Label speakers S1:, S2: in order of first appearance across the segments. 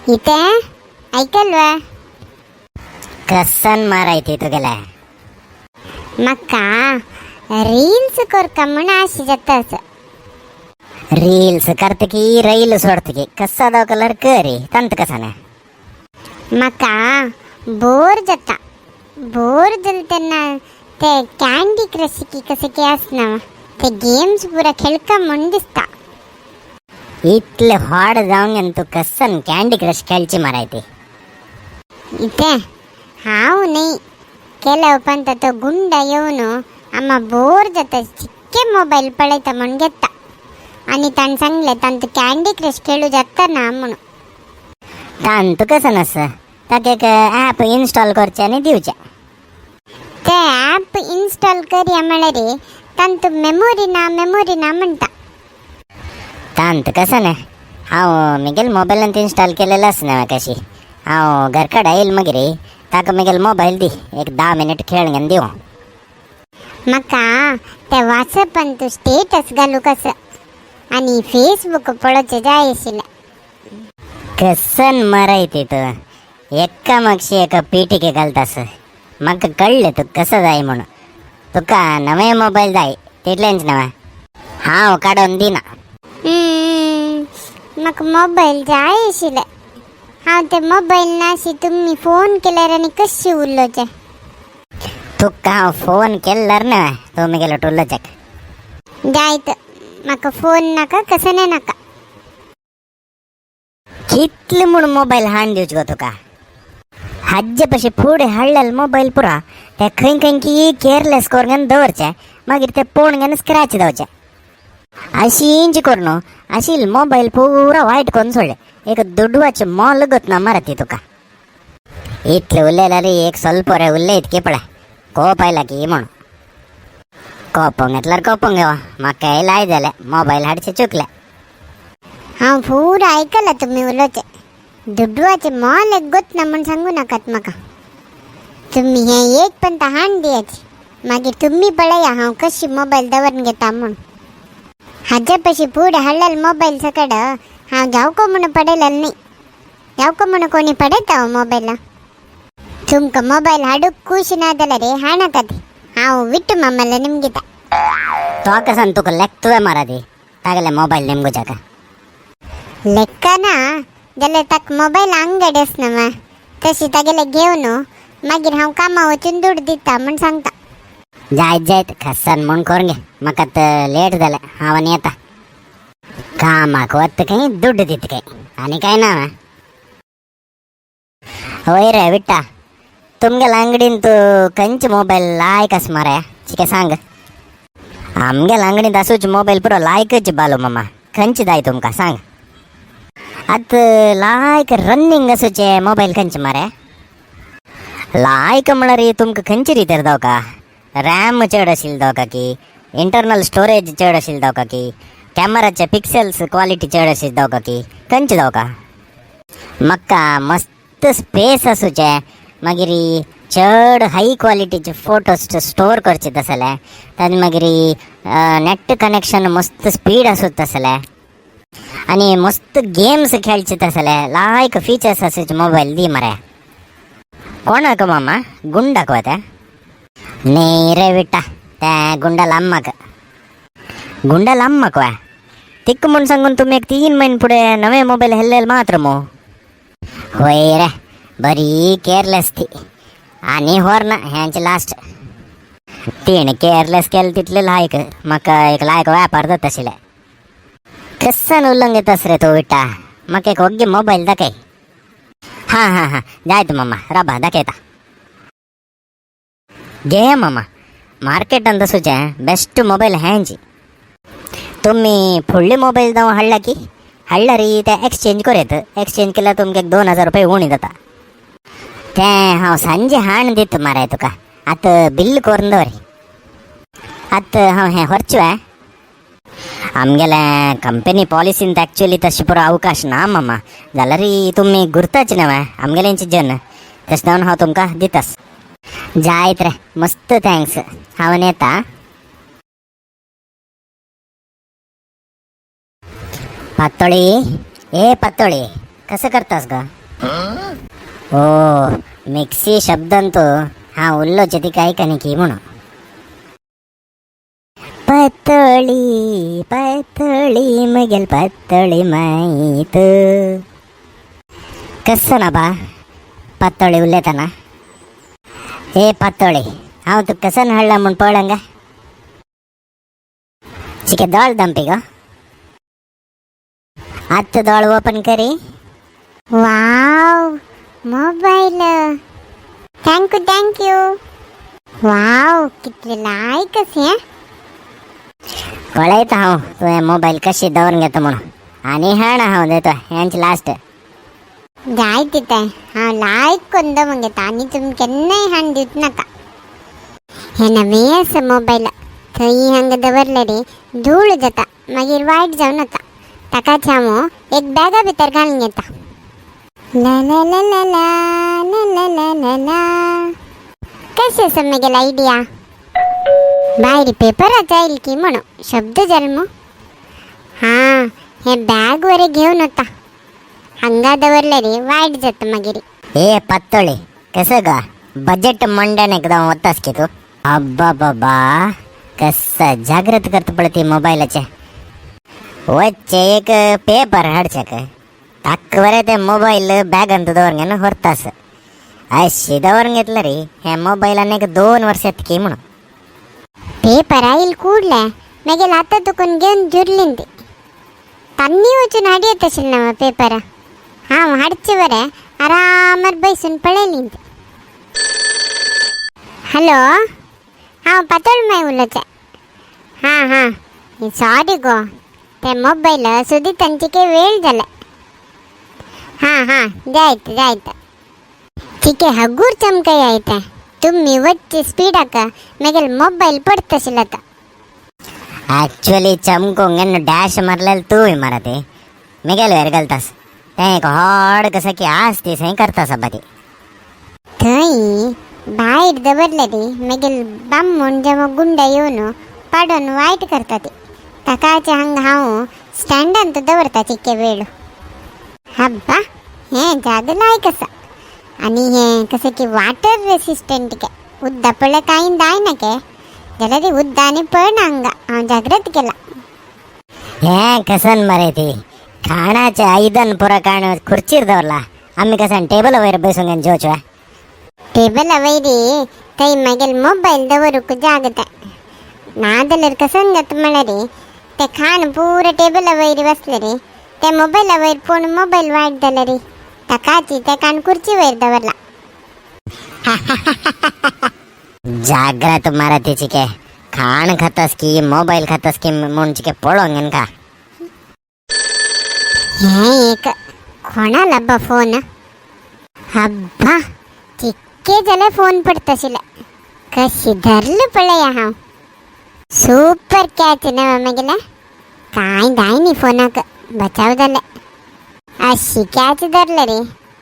S1: इथे ऐकलवा.
S2: कसन मारायती तुगेले.
S1: म्हाका रील्स करका म्हण आशी जाता असं.
S2: रील्स करत की रैल सोडत की कसा दाव कलर करी तंत कसा ना.
S1: म्हाका बोर जाता. बोर जालें तेन्ना ते कॅन्डी क्रश की कशें की आसना, ते गेम्स पुरा खेळका म्हूण दिसता.
S2: इतले व्हड जावन तूं कसन कॅन्डी क्रश खेळची मारायती.
S1: इथे हांव न्हय केल्या उपरांत तो गुंडा येवन आमा बोर जाता, चिक्के मोबायल पळयता म्हूण घेता आनी ताणें सांगलें तांतू कॅन्डी क्रश खेळू जाता ना म्हणून.
S2: तांतू कसं नस, ताका एक ॲप इन्स्टॉल करचें आनी दिवचें.
S1: ते ॲप इन्स्टॉल करया म्हळ्यार तांतू मेमोरी ना, मेमोरी ना म्हणटा.
S2: तांत कसं ना, हांव म्हगेल मोबायलांत इन्स्टॉल केलेलो आसना. कशी हांव घरकडेन येयल मागीर ताका म्हगेल मोबायल दी, एक 10 मिनट खेळ घेवन दिवं.
S1: म्हाका ते वॉट्सएपान तूं स्टेटस घालूंक आसा आनी फेसबूक पळोवचें जाय आशिल्लें.
S2: कसन मारायती तूं, एका मागशी एका पिटिके घालतास. म्हाका कळ्ळें तूं कसं जाय म्हणून. तुका नवे मोबायल जाय तितलेंच नवें हांव काडून दिना.
S1: म्हाका मोबायल जाय आशिल्लें. हांव ते मोबायल नाशी तुमी फोन केल्यार आनी कशी उलोवचें?
S2: तुका हांव फोन केल्यार ना तूं म्हगेलो टुल्लोचेक.
S1: जायत, म्हाका फोन नाका, कसने नाका.
S2: कितले म्हूण मोबायल हाडून दिवचो गो तुका? हाजे पशी फुडें हाडलेले मोबायल पुरा ते खंय खंय की केअरलेस करून दवरचे, मागीर ते पळोवन घेवन स्क्रॅच जावचे. अशींच करून अशी मोबायल पुरा वायट करून सोडले. एक दुडवाचे मोल गत ना मारती तुका. इतले उलयल्यार एक ಸ್ವಲ್ಪ रे उलयत की पळय कोप आयला की म्हणून. कोपोंग घेतल्यार कोपोंग घेवा, म्हाका लाय जालें मोबायल हाडचे चुकले.
S1: हांव पुरा आयकलां तुमी उलोवचें. दुडवाचें मोल एक गोत ना म्हूण सांगू नाकात म्हाका. तुमी हें एक पण हाण दियाची, मागीर तुमी पळया हांव कशी मोबायल दवरून घेता म्हूण. हाजे पशी फुडें हाडलेलो मोबायल सकड हांव जावको म्हूण पडयलेलो न्ही. जावको म्हूण कोणी पडयता हो मोबायल? तुमकां मोबायल हाडूंक खुशी ना जाल्यार हाणाकात, हांव विट्टू मामाले निमगिता.
S2: तो कसान तुका लेखतुवे मारादी तागेले मोबायल निमगुच्याका.
S1: लेखना जाल्यार ताका मोबायल अंगडी आसना मा, तशी तागेले घेवन मागीर हांव कामा वचून दुड दिता म्हूण सांगता.
S2: जायत जायत, कसन म्हूण करून घे. म्हाका आतां लेट जालें, हांव आनी येता. कामाक वता खंय, दुड्ड दिता खंय, आनी काय ना. वय रे विट्टा, तुमगेल्या अंगडीन तूं खंयचे मोबायल लायक आसा मरे, चिके सांग. आमगेल्या अंगडींत आसूच मोबायल पुरो लायकच. बालू मामा, खंयचे जाय तुमकां सांग. आतां लायक रनिंग आसूचे मोबायल खंयचे मरे? लायक म्हळ्यार तुमकां खंयचे रितीर दावका? रॅम चड आशिल्लो दावका की इंटरनल स्टोरेज चड आशिल्लो दावका की कॅमेराचे पिक्सल्स क्वालिटी चड आशिल्लो दावका की खंयचे दावका? म्हाका मस्त स्पेस आसूचे, मागीर चड हाय क्वालिटीचे फोटोज स्टोर करचे तसले, ताजे मागीर नेट कनेक्शन मस्त स्पीड आसूत तसले आनी मस्त गेम्स खेळचे तसले लायक फीचर्स आसूचे मोबायल दी मरे. कोणाक मामा? गुंडाक वता? न्ही रे विट्टा, ते गुंडाला अम्माक, गुंडाला अम्माक वा. तिक्क म्हूण सांगून तुमी एक 3 म्हयने फुडें नवे मोबायल हेल्लेल मात्र मो. होय रे, बरी केअरलेस ती आनी होर ना ह्यांचे लास्ट. तिणें केअरलेस केलें तितलें लायक म्हाका एक लायक व्यापार जाता आशिल्लें. कसन उलोवंक येतास रे तूं विट्टा? म्हाका एक वग्गी मोबायल दाखय. हां हां हां, जायत मामा, राबा दाखयता. घे मामा, मार्केटान तसूचें बेस्ट मोबायल हेंची. तुमी फुडले मोबायल जावं हाडला की हाडल्यार ते एक्सचेंज करूं येत. एक्सचेंज केल्यार तुमकां एक 2000 रुपया उणी जाता. तें हांव सांजे हाण दिता मरे तुका. आतां बिल करून दवर. आतां हांव हें व्हरचें. आमगेले कंपनी पॉलिसीन ॲक्च्युली तशें पुरो अवकाश ना मामा, जाल्यार तुमी गुर्ताचे न्हय आमगेल्यांचे जन, तशें जावन हांव तुमकां दितास. जायत रे, मस्त thanks. हांव आनी येता. पातोळी, ए पातोळी, कसं करतास ग? ओ मिक्सी शब्दंतु हा उल्लोचे ती काय का की म्हणून. पातळी पातळी मगेल पातळी माहीत कसं ना बा पातळी उलयताना. हे पातळी हांव तुका कसन हाडला म्हूण पळंगा चिके दोळ दंपी गो आत्ता दोळ open curry.
S1: Wow mobile, thank you thank you. Wow कितले लायक आसा हें.
S2: पळयता हांव तुवें मोबायल कशी दवरून घेता म्हणून आनी हाण हांव देतो हेंच लास्ट.
S1: जाय तितें हांव लायक करून दवरून घेता आनी तुमी केन्नाय हाडून दिवच नाका. हें नवें आसा मोबायल, थंय हांगा दवरले रे धूळ जाता, मागीर वायट जावन वता. ताकाच हांव एक बॅगा भितर घालून घेता. ला ला ला ला ला ला ला ला ला. कशें आसा म्हगेलो आयडिया? भायर पेपराच आयल की म्हणून शब्द जालो मू. हां हें बॅग बरें घेवन वता, हांगा दवरले रे वायट जाता मागीर.
S2: ए पातोळी कसं ग बजेट मंडन एकदम वतास की तू. अब्बा बाबा कसं जागृत करता पळय ती मोबायलाचे. वच्चे एक पेपर हाडचेक ताक बरें ते मोबायल बॅगांत दवरून घेवन व्हरतास. अशी दवरून घेतलं रे हे मोबायलान एक 2 वर्ष येत की म्हणून.
S1: पेपर आयल ಕೂಡಲೇ ಮೆಗೆಲ್ ಅತ್ತ ತುಕೊಂಡು घेवन जुर्लिन ती तन्नी वचून हाडयत आशिल्लें ना पेपर. हांव हाडचे बरें आरामार बैसून पळयली ती. हॅलो, हांव पातोळ माय उलयतां. हां हां सॉरी गो, ते मोबायल सुदीतांचे काही वेळ जाला. हां हां जायत जायत चिके हगूर चमकाय आयता तुम्ही वच्चे स्पीडाक मेगेल मोबायल पडत आशिल्लो आतां.
S2: ॲक्च्युअली चमकूंक केन्ना डॅश मारलेलं तूं मारते मिगेल वेर घालतास तें एक व्हड कसं की आस ती थंय करता सभा ती.
S1: थंय भायर दवरले ती मागीर बामूण जेव्हा गुंड येवन पाडून वायट करता ती. ताकाच हांगा हांव स्टँडांत दवरता चिके वेळ. हब्बा हें जादू लायक आसा आनी हें कशें की वॉटर रेसिस्टंट के उद्दा पळय कांय जायना के जाल्यार ती उद्दा आनी पळना हांगा हांव जागृत केला.
S2: हें कसन मरे ती खाणाचे आयदन पुरो काण खुर्चीर दवरला आमी कसन टेबल वयर बसून घेवन जेवचो.
S1: टेबला वयरी थंय मागीर मोबायल दवरूंक जाग जाय, नाजाल्यार कसन जाता म्हळ्यार ते खाण पुरो टेबला वयर बसले रे ते मोबायला वयर पूण मोबायल वायट जाले रे. ताकाची ते खाण खुर्ची वयर दवरला.
S2: जाग्रत मारा ती चिके खाण खातास की मोबायल खातास की म्हूण चिके पळोवंक घेवन खा.
S1: हें एक कोणाला बा फोन. हब्बा चिक्के जाल्यार फोन पडटा आशिल्ले कशी धरलं पळया हांव. सुपर कॅच न्हय मागेले कांय जाय न्ही फोनाक बचाव जाले. अशी कॅच धरले रे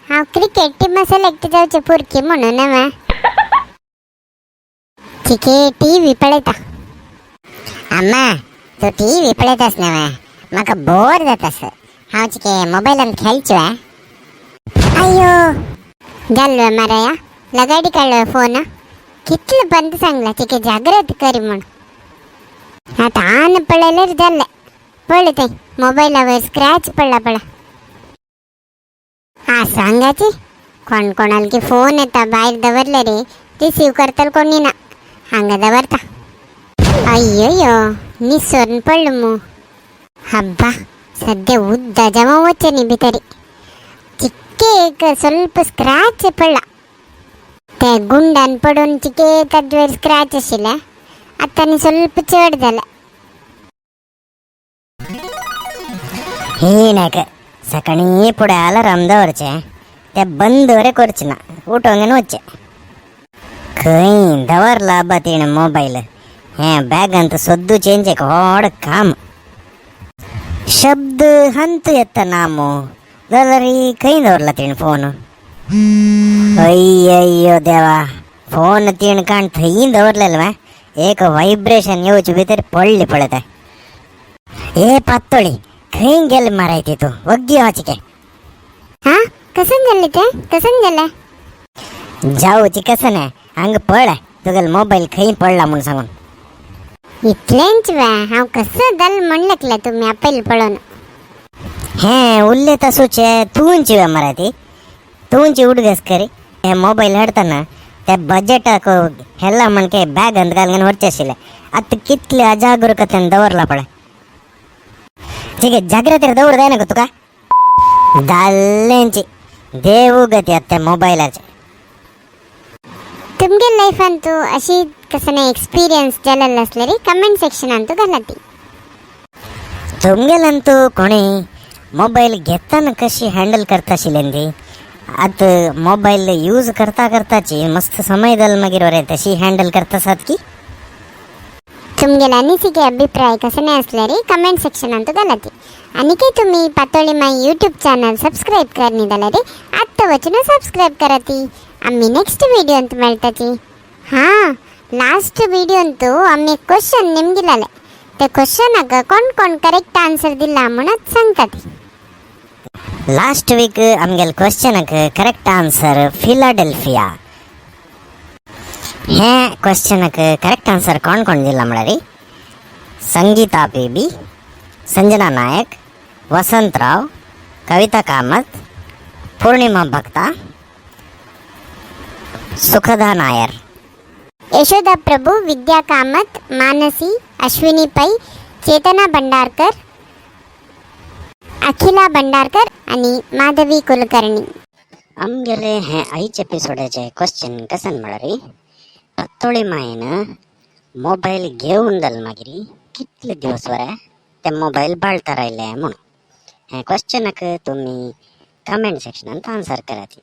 S1: हांव क्रिकेट टिमा सिलेक्ट जावचे पुरकी म्हणून न्हय. चिके टी व्ही पळयता.
S2: अम्मा तूं टी व्ही पळयतास न्हय म्हाका बोर जातास हांव चिके मोबायलान खेळचो.
S1: अय्यो जाल्लो माराया लगाडी काडलो फोन. कितलो बंद सांगला चिके जागृत करी म्हूण. आतां आन पळयल्यार जाल्लें पळय थंय मोबायला वयर स्क्रॅच पडला पळय. हा सांगाची कोण कोणाल की फोन येता भायर दवरले रे रिसीव करतलो कोणी ना हांगा दवरता. अय्यो निसरून पडलो मू. हब्बा सद्या उद्दा जमा वचचे न्ही भितरी चिक्के एक ಸ್ವಲ್ಪ स्क्रॅच पडला. ते गुंडान पडून चिके ताजे वयर स्क्रॅच आशिल्लें आतां आनी ಸ್ವಲ್ಪ चड जालें.
S2: ही नाक सकाळी फुडें अलाराम दवरचें तें बंद बरें करचें ना उठोवंक घेवन वचचें. खंय दवरला आबा तिणें मोबायल हें बॅगांत सोद्दू चेंज एक व्हड काम. शब्द हंत येता ना मू जाल्यार खंय दवरला तिणें फोन. अय्यो देवा फोन तिणें काण थंय दवरलेलो एक व्हायब्रेशन येवचे भितर पडली पळयता. ए पातोळी खंय गेले माराय ती तूं वग्गी वच के.
S1: हां कसं कसं जालें तें? कसं जालें?
S2: जावची कसं ना, हांगा पळ, तुगेलो मोबायल खंय पडला म्हूण सांगून.
S1: इतलेंच वे? हांव कसं जालें म्हणलें तुमी आपयल पळोवन.
S2: हे उल्ले तसूचे तूंची वे मराठी तूंची उडगस करी. हे मोबाईल हाडताना त्या बजेटाक हेला म्हणके बॅग अंत घालून व्हरचे आशिल्ले. आतां कितले अजागरुकतेन दवरला पळय. ठीक आहे, जाग्रतेर दवर जायना गो तुका. जाल्लेंची देवू गती आतां मोबायलाचे.
S1: तुमगे लायफांतू अशी कसं एक्सपिरियन्स जालेलो आसल्यार कमेंट सेक्शनांतू घालाती.
S2: तुमगेलंतू कोणी मोबाईल घेताना कशी हँडल करता आशिल्लें ती, आतां मोबाईल यूज करता करताची मस्त समय जाल मागीर बरें तशी हँडल करता सात की.
S1: तुमगेले अनिसिके अभिप्राय कसने असल्यार कमेंट सेक्शनांतू घालाती. आनीकय तुम्ही पातोळी माई यूट्यूब चॅनल सबस्क्राईब करनी जाल्यार आत्तां वचून सबस्क्राईब कराती. आम्ही नेक्स्ट व्हिडिओंत मेळटाची. हां, लास्ट व्हिडिओंतू आम्ही क्वेश्चन निमगिलाले, ते क्वेश्चनाक कोण कोण करेक्ट आन्सर दिला म्हणत सांगतात.
S2: लास्ट वीक आमगेले क्वेश्चनाक करेक्ट आन्सर फिलाडेल्फिया. हे क्वेश्चनाक करेक्ट आन्सर कोण कोण दिला म्हळ्यार संगीता बेबी, संजना नायक, वसंतराव, कविता कामत, पूर्णिमा भक्ता, सुखदा नायर,
S1: यशोदा प्रभु, विद्या कामत, मानसी, अश्विनी पै, चेतना भंडारकर, अखिला भंडारकर आणि माधवी कुलकर्णी.
S2: आमगेले हे आयचे एपिसोडाचे क्वेश्चन कसन म्हळ्यार पत्तोळी मायन मोबायल घेवन जाल मागीर कितले दिवस बरे ते मोबायल बाळता रायले म्हणून. हे क्वेश्चनाक तुमी कमेंट सेक्शनांत आन्सर करात.